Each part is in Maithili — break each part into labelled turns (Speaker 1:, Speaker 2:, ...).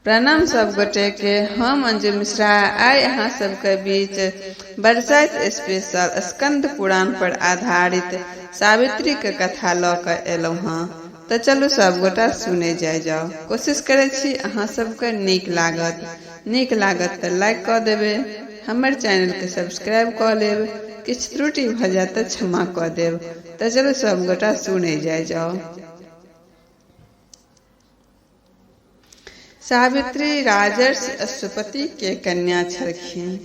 Speaker 1: प्रणाम सब गोटे के, हम अंजू मिश्रा आइ अहाँ सबके बीच बरसाइत स्पेशल स्कंद पुराण पर आधारित सावित्री के कथा लऽ कऽ एलहुँ हँ। तऽ चलू सब गोटा सुनै जाय जाउ। कोशिश करै छी अहाँ सबके नीक लागत। नीक लागत तऽ लाइक कऽ देबै, हमर चैनलके सब्सक्राइब कऽ लेब, किछु त्रुटि भऽ जायत तऽ क्षमा कऽ देब। तऽ चलू सब गोटा सुनै जाय जाउ। सावित्री राजर्षि अश्वपति के कन्या छलखिन।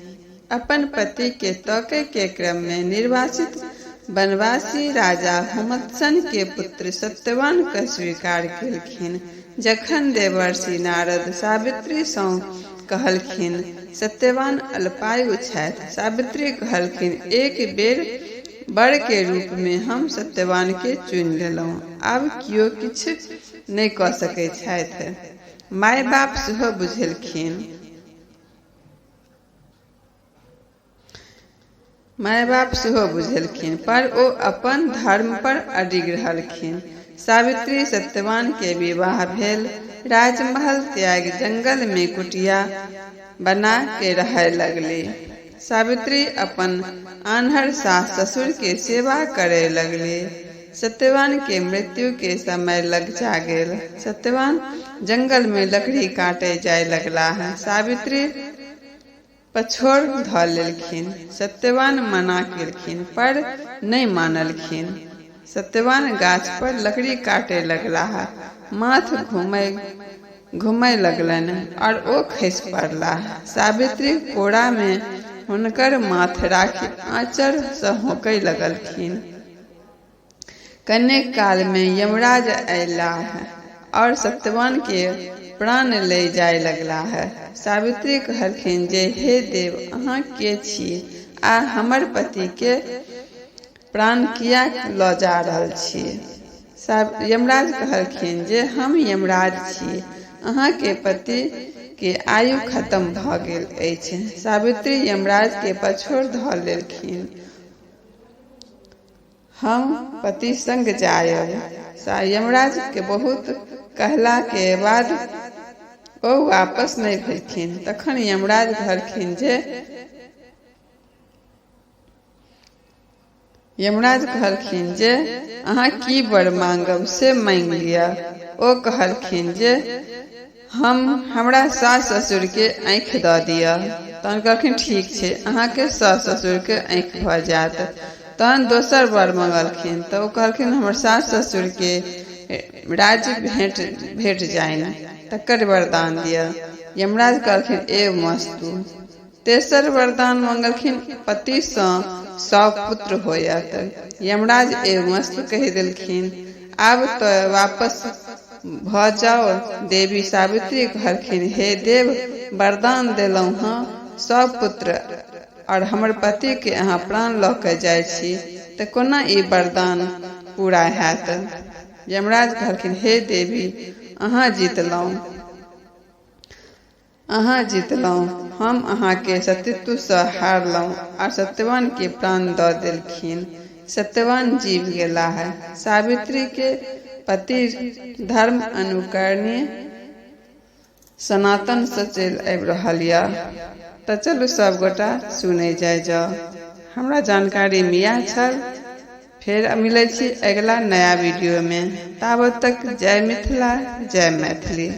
Speaker 1: अपन पति के तकै के क्रम में निर्वासित वनवासी राजा हुमत्सन के पुत्र सत्यवान के स्वीकार केलखिन। जखन देवर्षि नारद सावित्री सँ कहलखिन, सत्यवान अल्पायु छथि। सावित्री कहलखिन, एक बेर वर के रूप में हम सत्यवान के चुनि लेलहुँ, आब कियो किछु नहि कऽ सकैत छथि। माय बाप सेहो बुझेलखिन। माय बाप सेहो बुझेलखिन, पर ओ अपन धर्म पर अडिग रहलखिन। सावित्री सत्यवान के विवाह भेल। राजमहल त्यागि जंगल में कुटिया बना के रहय लगली। सावित्री अपन आन्हर सास ससुर के सेवा करय लगली। सत्यवान के मृत्यु के समय लगचा गेल। सत्यवान जंगल में लकड़ी काटय जाय लगलाह। सावित्री पछोड़ धऽ लेलखिन। सत्यवान मना केलखिन पर नहि मानलखिन। सत्यवान गाछ पर लकड़ी काटय लगलाह। माथ घूमय लगलनि और ओ खसि पड़लाह। सावित्री कोरा मे हुनकर माथ राखि आँचर सँ होंकय लगलखिन। कनेक काल मे यमराज अयलाह और सत्यवान के प्राण लय जाय लगलाह। सावित्री कहलखिन जे हे देव, अहाँ के छी आ हमर पति के प्राण किएक लऽ जा रहल छी? यमराज कहलखिन जे हम यमराज छी, अहाँ के पति के आयु खत्म भऽ गेल अछि। सावित्री यमराज के पछोड़ धऽ लेलखिन। हम पति संग जायब। यमराज के बहुत कहला के बाद ओ वापस नहि भेलखिन। तखन यमराज कहलखिन जे अहाँ की वर मांगब से मांगि लिअ। ओ कहलखिन जे हम हमरा सास ससुर के आँखि दऽ दिअ। तहन कहलखिन ठीक छै, अहाँके सास ससुर के आँखि भऽ जायत। तहन दोसर वर मंगलखिन तऽ ओ कहलखिन हमर सास ससुर के राज्य भेट जाइन, तकर वरदान दिअ। यमराज कहलखिन एव मस्तु। तेसर वरदान मंगलखिन पति सँ 100 पुत्र होयत। यमराज एव मस्तु कहि देलखिन। आब तऽ वापस भऽ जाओ। देवी सावित्री कहलखिन, हे देव, वरदान देलहुँ हँ 100 पुत्र और हमर पति के अहाँ प्राण लऽ के जाइ छी तऽ कोना ई वरदान पूरा हैत? यमराज कहलखिन, हे देवी, अहाँ जीतलहुँ, हम अहाँके सतीत्व सँ हारलहुँ आ सत्यवान के प्राण दऽ देलखिन। सत्यवान जीव गेलाह। सावित्री के पति धर्म अनुकरणीय सनातन सँ चलि आबि रहल यऽ। तऽ चलू सब गोटा सुनै जाय जाउ। हमरा जानकारी मे इएह छल। फेर मिलै छी अगिला नया वीडियो में। ताबत तक जय मिथिला, जय मैथिली।